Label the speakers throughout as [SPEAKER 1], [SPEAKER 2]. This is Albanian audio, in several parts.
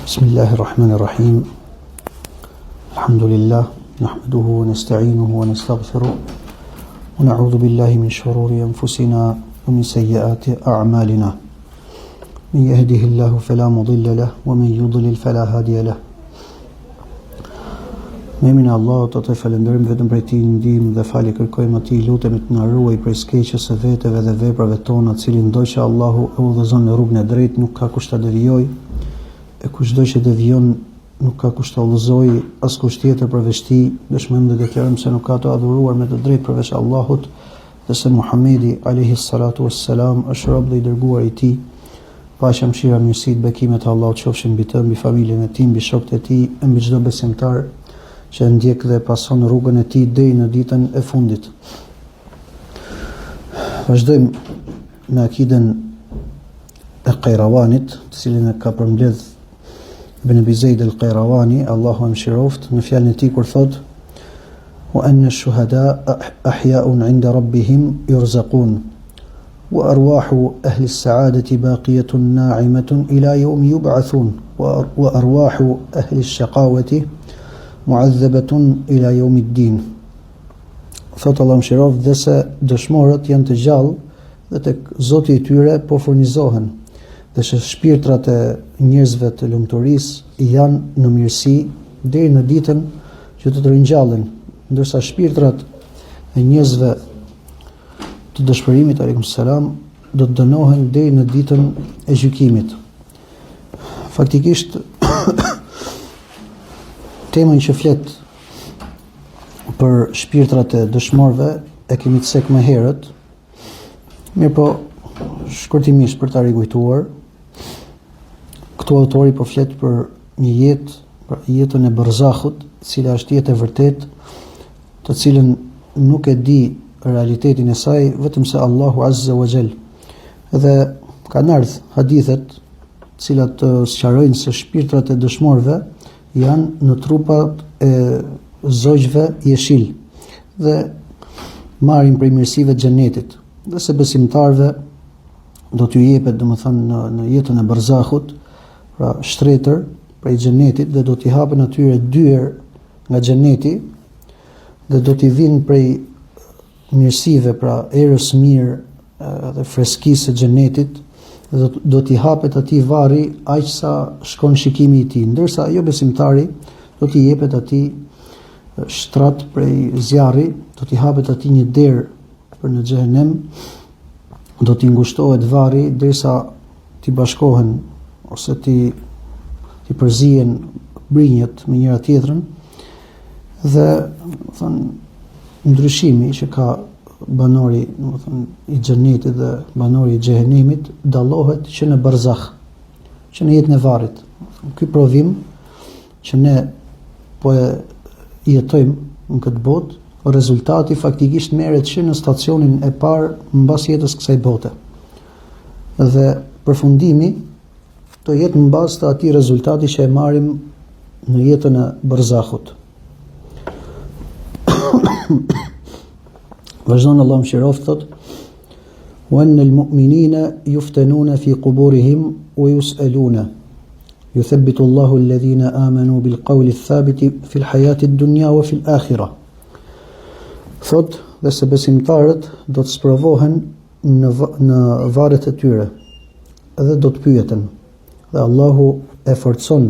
[SPEAKER 1] بسم الله الرحمن الرحيم الحمد لله نحمده ونستعينه ونستغفره ونعوذ بالله من شرور أنفسنا ومن سيئات أعمالنا من يهده الله فلا مضل له ومن يضلل فلا هادي له Me emrin e Allahut atë falënderojmë vetëm prej tij ndihmë dhe falje kërkojmë atij lutemi të na ruajë prej së keqes së veteve dhe veprave tona, cilindo që Allahu e udhëzon në rrugën e drejtë nuk ka kush ta devijojë, e kushdo që devijon nuk ka kush ta udhëzojë, askush tjetër përveç tij, dëshmojmë dhe deklarojmë se nuk ka të adhuruar me të drejtë përveç Allahut dhe se Muhamedi alayhi salatu wassalam është rob dhe i dërguar i tij. Paqja, mëshira, mirësitë, bekimet e Allahut qofshin mbi të, mbi familjen e tij, mbi shokët e tij e mbi çdo besimtar që e ndjek dhe e pason rrugën e tij deri në ditën e fundit. Vazhdojmë me akiden e Kajravanit, të cilin e ka përmbledh Ibn Abi Zaid al-Kajravani, Allahu e mëshiroftë, në fjalën e tij kur thotë: "Wa anna ash-shuhada ahya'un 'inda rabbihim yurzaqun." Wa arwahu ahli as-sa'adati baqiyatun na'imatun ila yawmi yub'athun wa arwahu ahli ash-shaqawati mu'adhabatun ila yawmi ad-din. Thotë Allahu e mëshiroftë dhe se dëshmorët janë të gjallë dhe tek Zoti i tyre po furnizohen dhe se shpirtrat e njerëzve të lumturisë janë në mirësi deri në ditën që do të ringjallen, ndërsa shpirtrat e njerëzve të dëshpërimit aleikum selam do të dënohen deri në ditën e gjykimit. Faktikisht temën që flet për shpirtrat e dëshmorëve e kemi cek më herët. Mirëpo, shkurtimisht për ta rikujtuar, këtu autori po flet për një jetë, për jetën e Berzahut, cila është jetë e vërtetë, të cilën nuk e di realitetin e saj vetëm se Allahu Azza wa Jall. Dhe kanë ardhur hadithet të cilat sqarojnë se shpirtrat e dëshmorëve janë në trupat e zogjve jeshil dhe marrin prej mirësive të xhenetit. Dhe se besimtarëve do t'ju jepet, domethënë në në jetën e Berzahut, pra shtretër prej xhenetit dhe do t'i hapen atyre dyer nga xheneti dhe do t'i vinë prej mirësive, pra erës mirë dhe freskisë së xhenetit dhe do t'i hapet atij varri aq sa shkon shikimi i tij, ndërsa jobesimtari do t'i jepet atij shtrat prej zjarri, do t'i hapet atij një derë për në xhehenem, do t'i ngushtohet varri derisa t'i bashkohen ose t'i t'i përzihen brinjët me njëra tjetrën dhe domethënë ndryshimi që ka banori, domethënë i xhenetit dhe banori i xhehenemit dallohet që në berzah, që në jetën e varrit. Ky provim që ne po e jetojmë në këtë botë, rezultati faktikisht merret që në stacionin e parë mbas jetës kësaj bote. Dhe përfundimi do jetë në bazë të atij rezultati që e marrim në jetën e berzahut. Vazhdon Allahu e mëshiroftë thotë Wa anna al-mu'minina yuftanuna fi quburihim wa yus'aluna Yuthabbitu Allahu alladhina amanu bil qawli ath-thabiti fi al-hayati ad-dunya wa fi al-akhirah. Thotë dhe se besimtarët do të sprovohen në në varret e tyre dhe do të pyeten. Dhe Allahu e forcon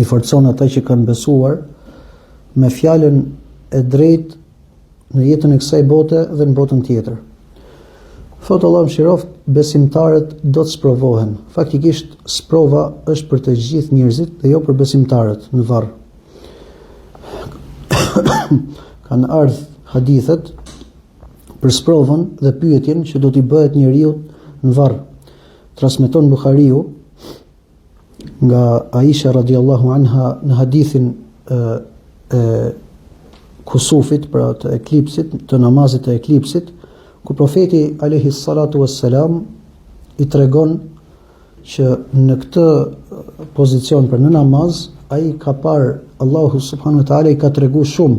[SPEAKER 1] i forcon ata që kanë besuar me fjalën e drejtë në jetën e kësaj bote dhe në botën tjetër. Thotë Allahu e mëshiroftë, besimtarët do të sprovohen. Faktikisht sprova është për të gjithë njerëzit dhe jo për besimtarët në varr. Kanë ardhur hadithet për sprovën dhe pyetjen që do t'i bëhet njeriut në varr. Transmeton Buhariu nga Aisha radiallahu anha në hadithin e, e kusufit, pra të eklipsit, të namazit të eklipsit, ku profeti alejhi salatu vesselam i tregon që në këtë pozicion për në namaz, ai ka parë Allahu subhanahu wa taala i ka tregu shumë,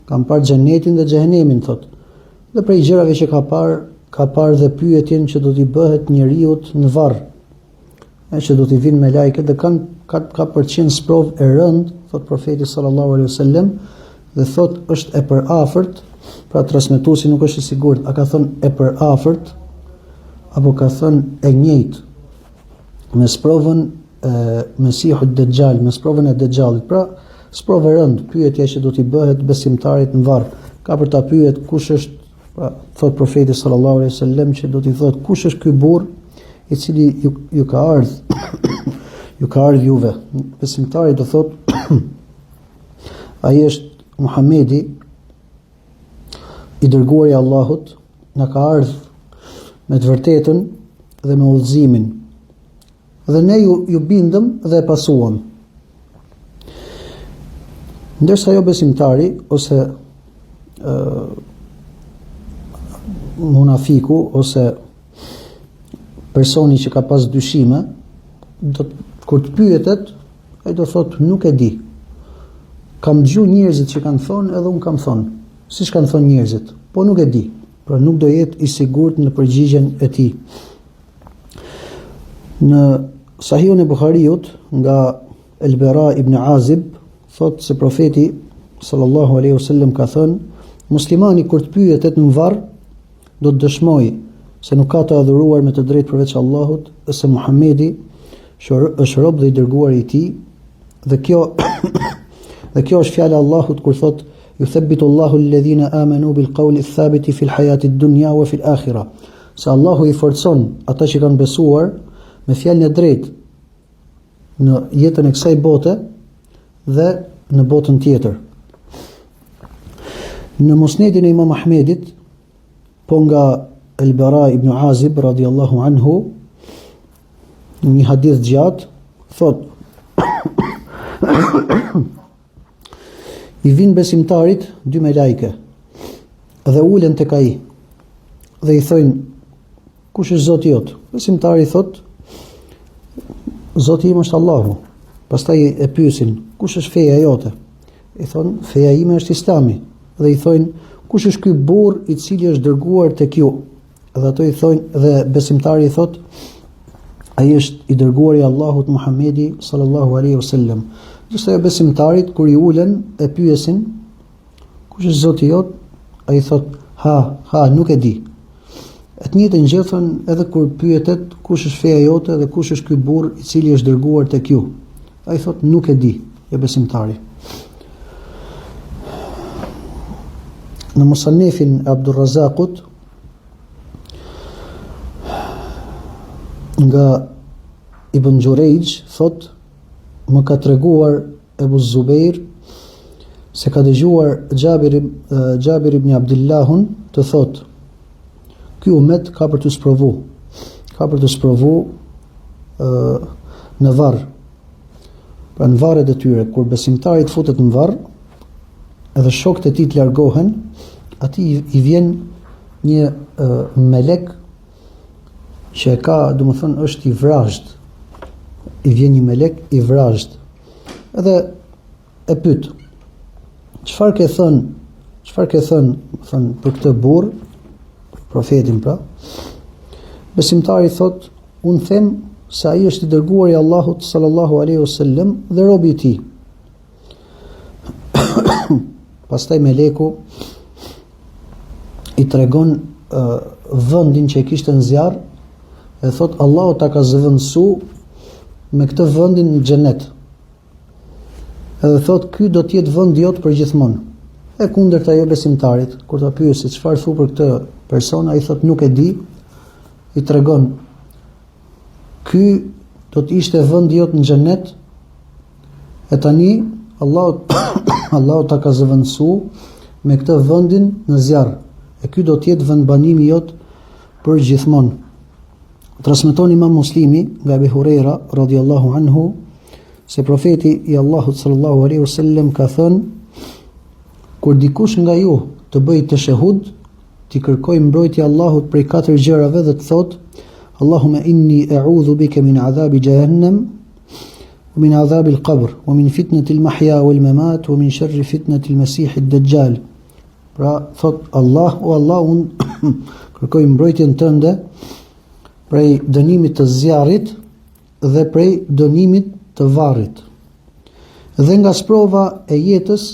[SPEAKER 1] kam parë xhenetin dhe xhehenemin thotë. Dhe prej gjërave që ka parë, ka parë dhe pyetjen që do t'i bëhet njeriut në varr. e që do t'i vinë melajket dhe kanë ka, ka për të qenë sprovë e rëndë, thotë profeti sallallahu alaihi wasallam, dhe thotë është e përafërt, pra transmetuesi nuk është i sigurt, a ka thënë e përafërt apo ka thënë e njëjtë me sprovën e Mesihut Dexhal, me sprovën e Dexhallit. Pra, sprovë e rëndë, pyetja që do t'i bëhet besimtarit në varr, ka për ta pyet kush është Pra, thot profeti sallallahu alaihi wasallam që do t'i thot kush është ky burrë i cili ju, ju ka ardh ju ka ardh juve. Besimtari do thot ai është Muhamedi i dërguari i Allahut, na ka ardh me të vërtetën dhe me udhëzimin. Dhe ne ju, ju bindëm dhe e pasuam. Ndërsa jobesimtari ose ë munafiku ose personi që ka pas dyshime, do të, kur të pyetet, ai do thotë nuk e di. Kam dëgju njerëzit që kanë thonë edhe unë kam thonë. Siç kanë thonë njerëzit, po nuk e di. Pra nuk do jetë i sigurt në përgjigjen e tij. Në Sahihun e Buhariut nga El Bera ibn Azib thotë se profeti sallallahu alaihi wasallam ka thënë muslimani kur të pyetet në varr do të dëshmojë se nuk ka të adhuruar me të drejtë përveç Allahut dhe se Muhamedi është rob dhe i dërguari i tij dhe kjo dhe kjo është fjala e Allahut kur thotë yuthabbitu Allahu alladhina amanu bil qawli thabiti fil hayati dunya wa fil akhirah Se Allahu i forcon ata që kanë besuar me fjalën e drejtë në jetën e kësaj bote dhe në botën tjetër. Në Musnedin e Imam Ahmedit, po nga El Bara ibn Azib radiallahu anhu, në një hadith gjatë, thotë I vijnë besimtarit dy melajke dhe ulen tek ai dhe i thojnë kush është Zoti jot? Besimtari thotë Zoti im është Allahu. Pastaj e pyesin kush është feja jote? I thonë feja ime është Islami. Dhe i thojnë kush është ky burrë i cili është dërguar tek ju? Dhe ato i thojnë dhe besimtari i thotë ai është i dërguari i Allahut Muhamedi sallallahu alaihi wasallam. Ndërsa jobesimtarit kur i ulen e pyesin kush është Zoti jot, ai thotë ha, ha, nuk e di. E të njëjtën gjë thonë edhe kur pyetet kush është feja jote dhe kush është ky burrë i cili është dërguar tek ju. Ai thotë nuk e di, jobesimtari. Në Musannefin e Abdurrazakut nga Ibn Xhurejxh thotë më ka treguar Ebu Zubeir se ka dëgjuar Xhabir Xhabir ibn Abdillahun të thotë ky umet ka për t'u sprovu ka për t'u sprovu në varr pra në varret e tyre kur besimtari të futet në varr edhe shokët e tij të largohen atij i vjen një melek që e ka, domethënë, është i vrazhd. I vjen një melek i vrazhd. Edhe e pyet. Çfarë ke thënë? Çfarë ke thënë, thënë për këtë burrë, profetin pra? Besimtari thotë, unë them se ai është i dërguari i Allahut sallallahu alaihi wasallam dhe robi i tij. Pastaj meleku i tregon uh, vendin që e kishte në zjarr dhe thotë Allahu ta ka zëvendësu me këtë vendin në xhenet. Edhe thotë ky do të jetë vendi jot për gjithmonë. E kundërta jobesimtarit, kur ta pyesë se çfarë thu për këtë person, ai thotë nuk e di, i tregon ky do të ishte vendi jot në xhenet e tani Allahu Allahu ta ka zëvendësu me këtë vendin në zjarr e ky do të jetë vendbanimi jot për gjithmonë. Transmeton Imam Muslimi nga Ebu Hurejra radiallahu anhu se profeti i Allahut sallallahu alaihi wasallam ka thënë kur dikush nga ju të bëjë teshehud t'i kërkojë mbrojtje Allahut prej katër gjërave dhe të thotë Allahumma inni a'udhu bika min adhabi jahannam wa min adhabi al-qabr wa min fitnati al-mahya wal mamat wa min sharri fitnati al-masih ad-dajjal. Pra thotë Allah o Allah unë kërkoj mbrojtjen tënde prej dënimit të zjarrit. dhe prej dënimit të varrit. Dhe nga sprova e jetës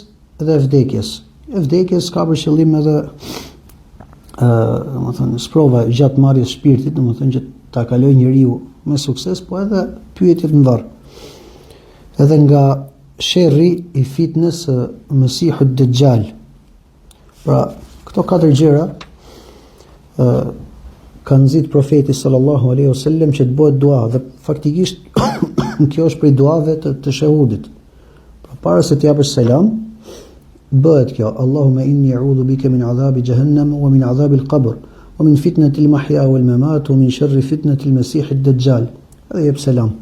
[SPEAKER 1] dhe e vdekjes. E vdekjes ka për qëllim edhe ë, domethënë sprova gjatë marrjes shpirtit, domethënë që ta kalojë njeriu me sukses, po edhe pyetjet në varr. Edhe nga sherri i fitnes së Mesihut Dexhal. Pra, këto katër gjëra ë ka nxit profeti sallallahu alaihi wasallam që të bëhet dua dhe faktikisht kjo është prej duave të teshehudit. Pra para se të japësh selam, bëhet kjo Allahumma inni a'udhu bika min adhabi jahannam wa min adhabi al-qabr wa min fitnati al-mahya wal mamat wa min sharri fitnati al-masih ad-dajjal. Dhe jep selam.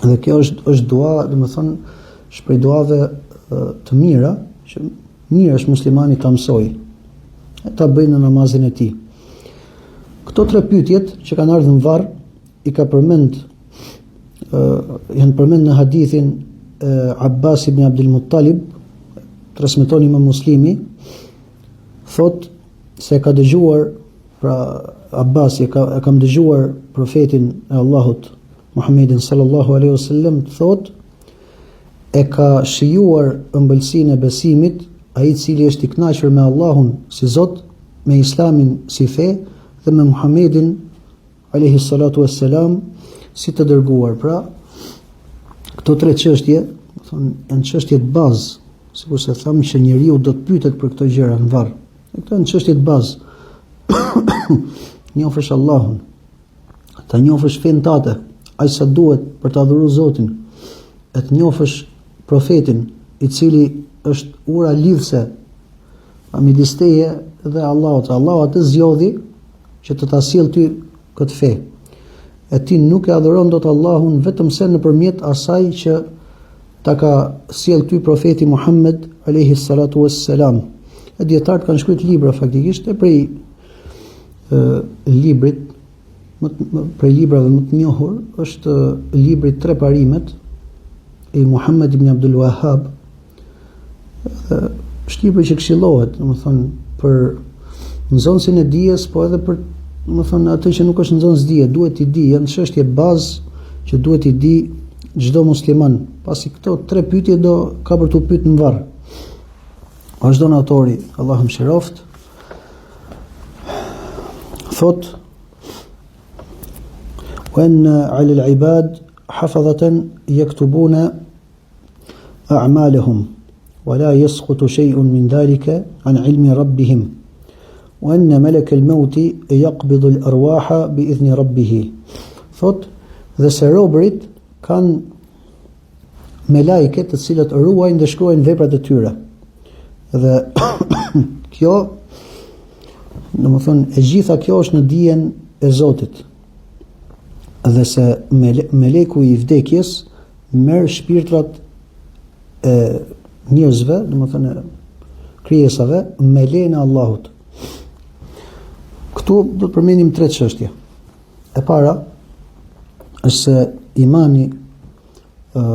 [SPEAKER 1] Dhe kjo është është dua, domethënë, është prej duave të mira që mirë është muslimani ta mësojë e ta bëjë në namazin e tij. Këto tre pyetjet që kanë ardhur në varr i ka përmend ë janë përmend në hadithin e Abbas ibn Abdul Muttalib transmeton Imam Muslimi thotë se ka dëgjuar pra Abbasi e ka e kam dëgjuar profetin e Allahut Muhammedin sallallahu alaihi wasallam thotë e ka shijuar ëmbëlsinë e besimit ai i cili është i kënaqur me Allahun si Zot, me Islamin si fe dhe me Muhammedin alaihi salatu wassalam si të dërguar. Pra, këto tre çështje, thonë, janë çështjet bazë, sikurse thamë që njeriu do të pyetet për këto gjëra në varr. E këto janë çështjet bazë. Njohësh Allahun, ta njohësh fenë tate, aq sa duhet për të adhuruar Zotin, e të njohësh profetin, i cili është ura lidhëse midis teje dhe Allahut. Allahu atë zgjodhi që të ta sjellë ty këtë fe. E ti nuk e adhuron dot Allahun vetëm se nëpërmjet asaj që ta ka sjellë ty profeti Muhammed alayhi salatu wassalam. E dijetarët kanë shkruar libra faktikisht e prej e, librit më, më prej librave më të njohur është libri Tre parimet i Muhammed ibn Abdul Wahhab Dhe është libër që këshillohet, domethënë për nxënësin e dijes, po edhe për domethënë atë që nuk është nxënës dije, duhet t'i di, janë çështje bazë që duhet t'i di çdo musliman, pasi këto tre pyetje do ka për t'u pyet në varr. Vazhdon autori, Allahu e mëshiroftë. Thotë Wa anna 'ala al-'ibad hafadhatan yaktubuna a'malahum wa la yasqutu shay'un min dhalika an ilmi rabbihim wa anna malak al-maut yaqbidu al-arwaha bi idhni rabbih thotë dhe se robërit kanë melajke të cilët ruajnë dhe shkruajnë veprat e tyre dhe kjo domethënë e gjitha kjo është në dijen e Zotit dhe se meleku i vdekjes merr shpirtrat e njerëzve, domethënë krijesave me lejen e Allahut. Këtu do të përmendim tre çështje. E para është se imani ë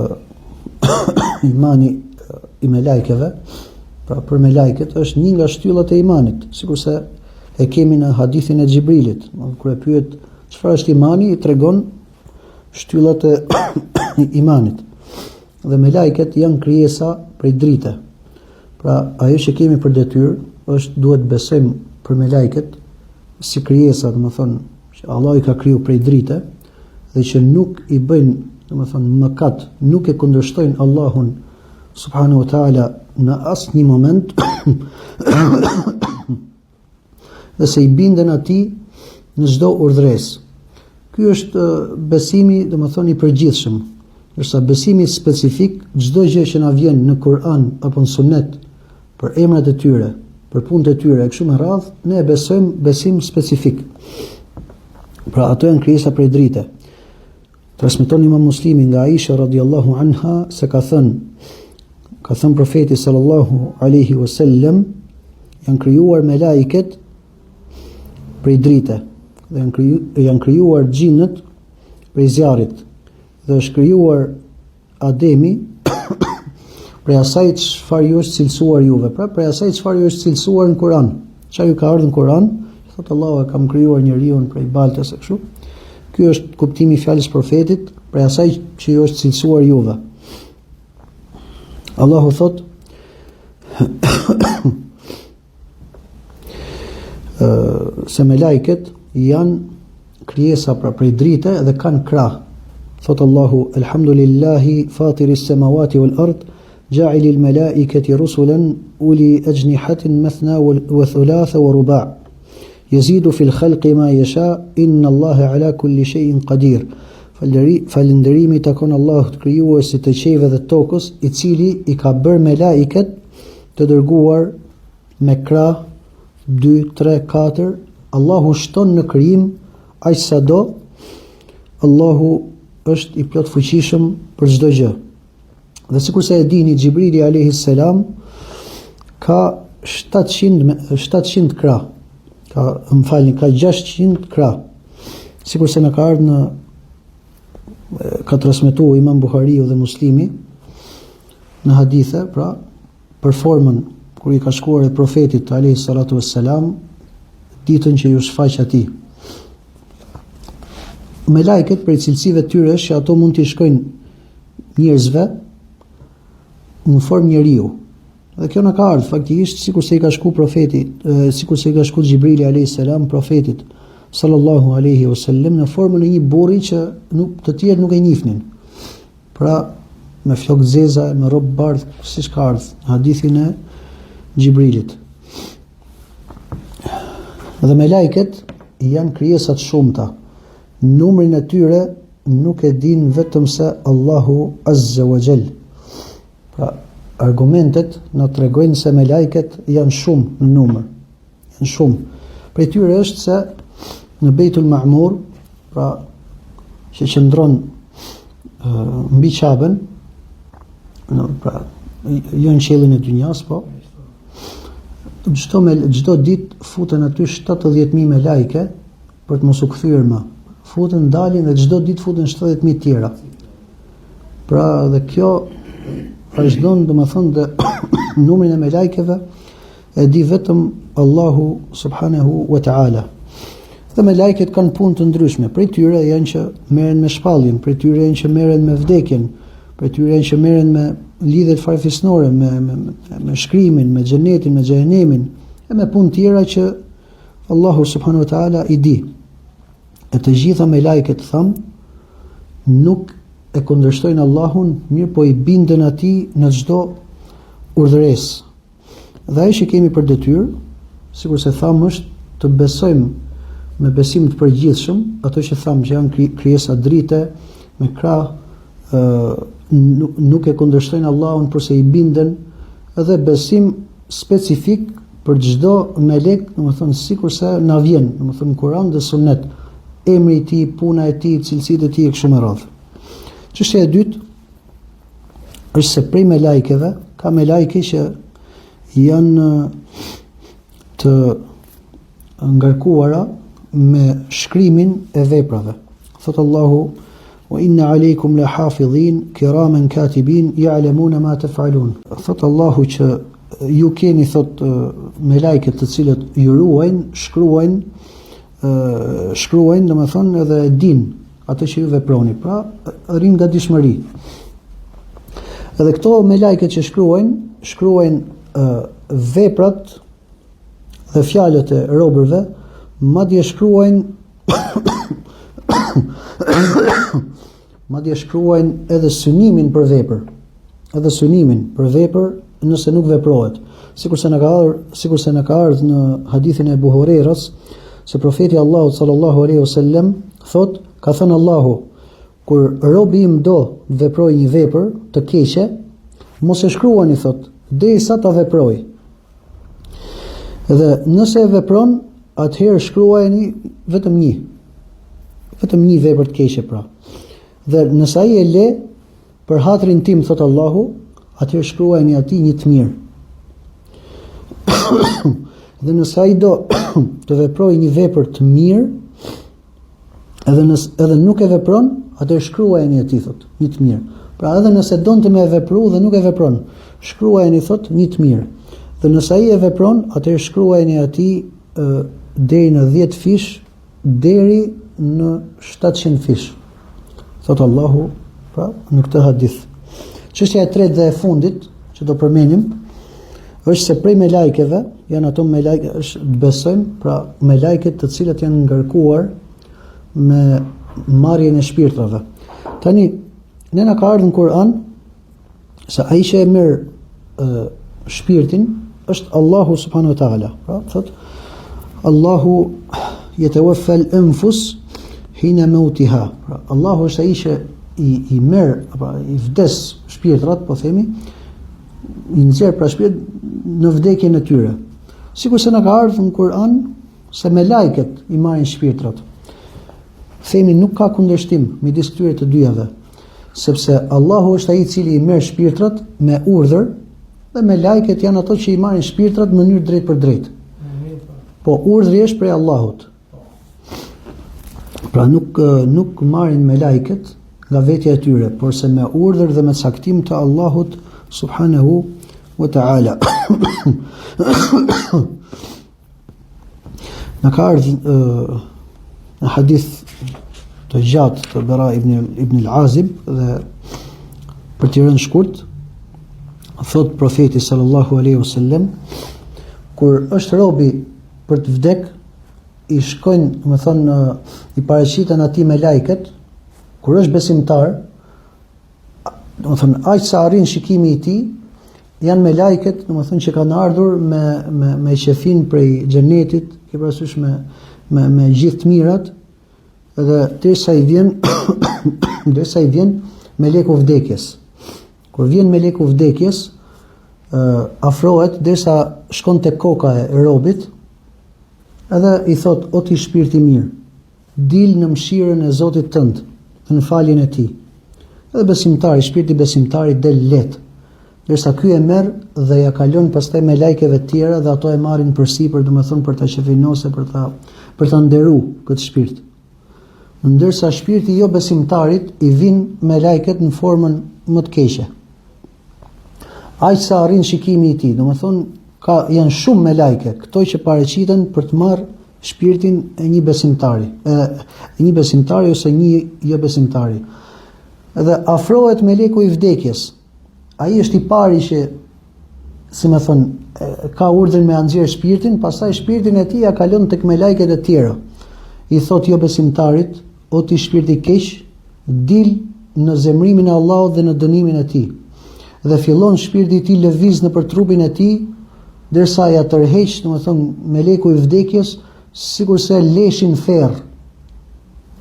[SPEAKER 1] imani i melajkeve, pra për melajket është një nga shtyllat e imanit, sikurse e kemi në hadithin e Xhibrilit, kur e pyet çfarë është imani, i tregon shtyllat e imanit. Dhe melajket janë krijesa prej drite. Pra, ajo që kemi për detyrë është duhet të besojmë për melajket si krijesa, domethënë, që Allahu i ka kriju prej drite dhe që nuk i bëjnë, domethënë, mëkat, nuk e kundërshtojnë Allahun subhanahu wa taala në asnjë moment dhe se i binden atij në çdo urdhëresë. Ky është besimi, domethënë i përgjithshëm. Ndërsa besimi specifik, çdo gjë që na vjen në Kur'an apo në Sunet për emrat e tyre, për punët e tyre e kështu me radhë, ne e besojmë besim specifik. Pra ato janë krijesa prej drite. Transmeton Imam Muslimi nga Aisha radiallahu anha se ka thënë ka thënë profeti sallallahu alaihi wasallam janë krijuar melaiket prej drite dhe janë kriju, janë krijuar xhinët prej zjarrit dhe është krijuar Ademi prej asaj çfarë ju është cilësuar juve, pra prej asaj çfarë ju është cilësuar në Kur'an. Çfarë ju ka ardhur në Kur'an? Thotë Allahu e kam krijuar njeriun prej baltës e kështu. Ky është kuptimi i fjalës profetit prej asaj që ju është cilësuar juve. Allahu thotë se melajket janë krijesa pra prej drite dhe kanë krah. Thot Allahu, Elhamdulillahi fatiri samawati wal ard, ja'ili al malaikati rusulan uli ajnihatin mathna wa thulatha wa ruba'. Yazidu fil khalqi ma yasha, inna Allaha ala kulli shay'in qadir. Falënderimi i takon Allahut krijuesit të qiejve dhe tokës, i cili i ka bërë melaiket të dërguar me krah 2 3 4 Allahu shton në krijim aq sa do Allahu është i plotfuqishëm për çdo gjë. Dhe sikurse e dini Xhibrili alayhi selam ka 700 700 krah. Ka, më falni, ka 600 krah. Sikurse na ka ardhur në ka transmetuar Imam Buhariu dhe Muslimi në hadithe, pra për formën kur i ka shkuar e profetit alayhi salatu wassalam ditën që iu shfaq atij. Melajket prej cilësive të tyre është që ato mund t'i shkojnë njerëzve në formë njeriu. Dhe kjo na ka ardhur faktikisht sikurse i ka shku profeti, sikurse i ka shku Xhibrili alayhis salam profetit sallallahu alaihi wasallam në formën e një burri që nuk të tjerë nuk e njihnin. Pra me flokë të zeza, me rrobë të bardhë, siç ka ardhur në hadithin e Xhibrilit. Dhe melajket janë krijesa të shumta. Numrin e tyre nuk e din vetëm se Allahu Azza wa Jall. Pra, argumentet na tregojnë se melajket janë shumë në numër. Janë shumë. Prej tyre është se në Bejtul Ma'mur, pra që qëndron mbi Qaben, në pra jo në qiellin e dynjas, po çdo me çdo ditë futen aty 70000 melajke për të mos u kthyer më. Futen dalin dhe çdo ditë futen 70000 tjera. Pra dhe kjo vazhdon, domethënë dhe numrin e melajkeve e di vetëm Allahu subhanahu wa taala. Dhe melajket kanë punë të ndryshme. Prej tyre janë që merren me shpalljen, prej tyre janë që merren me vdekjen, prej tyre janë që merren me lidhjet farefisnore, me me me shkrimin, me xhenetin, me xhehenemin, e me punë tjera që Allahu subhanahu wa taala i di. E të gjitha melajket thamë nuk e kundërshtojnë Allahun, mirëpo i binden atij në çdo urdhëresë. Dhe ajo që kemi për detyrë, sikurse thamë është të besojmë me besim të përgjithshëm, ato që thamë që janë krijesa drite, me krah, ë nuk, nuk e kundërshtojnë Allahun, porse i binden edhe besim specifik për çdo melek, domethënë sikurse na vjen, domethënë Kur'an dhe Sunnet, emri i tij, puna e tij, cilësitë e tij e kështu me radhë. Çështja e dytë është se prej melajkeve ka melajke që janë të ngarkuara me shkrimin e veprave. Thot Allahu, wa inna alejkum la hafidhin, kiramen katibin, ja'lemune ma tef'alun. Thot Allahu që ju keni, thot, melajket të cilët ju ruajnë, shkruajnë, shkruajnë, domethënë edhe din atë që ju veproni, pra rrinë në gatishmëri. Edhe këto melajket që shkruajnë, shkruajnë veprat dhe fjalët e robërve, madje shkruajnë madje shkruajnë edhe synimin për vepër, edhe synimin për vepër nëse nuk veprohet. Sikurse na ka ardhur, sikurse na ka ardhur në hadithin e Ebu Hurejrës, se profeti i Allahut sallallahu alaihi wasallam thot, ka thënë Allahu, kur robi im do të veprojë një vepër të keqe, mos e shkruani thot, derisa ta veprojë. Dhe nëse e vepron, atëherë shkruajeni vetëm një. Vetëm një vepër të keqe pra. Dhe nëse ai e le për hatrin tim thot Allahu, atëherë shkruajeni atij një të mirë. Dhe nëse ai do të veprojë një vepër të mirë, edhe nëse edhe nuk e vepron, atëherë shkruajeni atij thot, një të mirë. Pra edhe nëse donte me e vepru dhe nuk e vepron, shkruajeni thot një të mirë. Dhe nëse ai e vepron, atëherë shkruajeni atij deri në 10 fish deri në 700 fish. Thotë Allahu, pra, në këtë hadith. Çështja e tretë dhe e fundit që do përmendim është se prej melajkeve, janë ato melajke, është të besojmë, pra melajket të cilat janë ngarkuar me marrjen e shpirtrave. Tani, ne na ka ardhur në Kur'an se ai që e merr shpirtin është Allahu subhanahu wa taala. Pra, thot Allahu yatawaffa al-anfus hina mautiha. Pra, Allahu është ai që i i merr apo i vdes shpirtrat, po themi, i nxjerr pra shpirt në vdekjen e tyre. Sikurse na ka ardhur në Kur'an se melajket i marrin shpirtrat. Themi nuk ka kundërshtim midis këtyre të dyjave, sepse Allahu është ai i cili i merr shpirtrat me urdhër dhe melajket janë ato që i marrin shpirtrat në mënyrë drejtpërdrejtë. Po urdhri është prej Allahut. Pra nuk nuk marrin melajket nga vetja e tyre, porse me urdhër dhe me caktim të Allahut subhanahu wa ta'ala. Na ka ardhur në hadith të gjatë të Bera ibn, ibn al-Azib dhe për t'i rënë shkurt, thot profeti sallallahu alaihi wasallam, kur është robi për të vdek, i shkojnë, domethënë, i paraqiten atij melajket, kur është besimtar, domethënë, aq sa arrin shikimi i tij, janë melajket, domethënë që kanë ardhur me me me qefin prej xhenetit, ke parasysh me me me gjithë të mirat, dhe derisa i vjen derisa i vjen meleku vdekjes. Kur vjen meleku vdekjes, ë afrohet derisa shkon te koka e robit, edhe i thot o ti shpirt i mirë, Dil në mëshirën e Zotit tënd dhe në faljen e Tij. Edhe besimtari, shpirti i besimtarit del lehtë, ndërsa ky e merr dhe ja kalon pastaj melajkeve të tjera dhe ato e marrin përsipër, domethënë për ta qefinosë, për ta për ta nderu këtë shpirt. Ndërsa shpirti i jobesimtarit i vin melajket në formën më të keqe. Aq sa arrin shikimi i tij, domethënë ka janë shumë melajke, këto që paraqiten për të marrë shpirtin e një besimtari, e, e një besimtari ose një jobesimtari. Dhe afrohet meleku i vdekjes. Ai është i pari që si me thënë, ka urdhrin me nxjerr shpirtin, pastaj shpirtin e tij ja kalon tek melajket e tjera. I thot jobesimtarit, o ti shpirt i keq, dil në zemrimin e Allahut dhe në dënimin e tij. Dhe fillon shpirti i tij lëviz nëpër trupin e tij, derisa ja tërheq, domethënë, meleku i vdekjes, sikurse leshin n'ferr.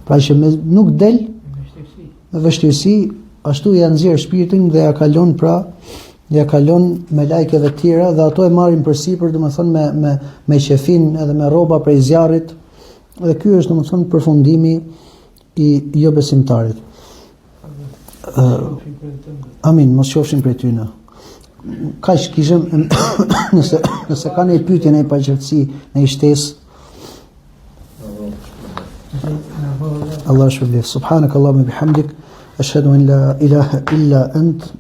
[SPEAKER 1] Pra që me, nuk del, me vështirësi, ashtu ja nxjerr shpirtin dhe ja kalon pra, ja kalon melajkeve tjera dhe ato e marrin përsipër, domethënë, me, me, me qefin edhe me rroba prej zjarrit, dhe ky është, domethënë, përfundimi i jobesimtarit. Uh, amin, mos qofshim prej tyne. Kaq kishim, nëse, nëse ka një pyetje, një paqartësi, një shtesë, Allahu shpërbleftë. Subhanak Allahumma bihamdik, ashhadu an la ilaha illa ant,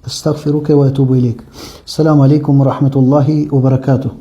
[SPEAKER 1] astaghfiruka wa atubu ilaik. Assalamu alaikum wa rahmatullahi wa barakatuh.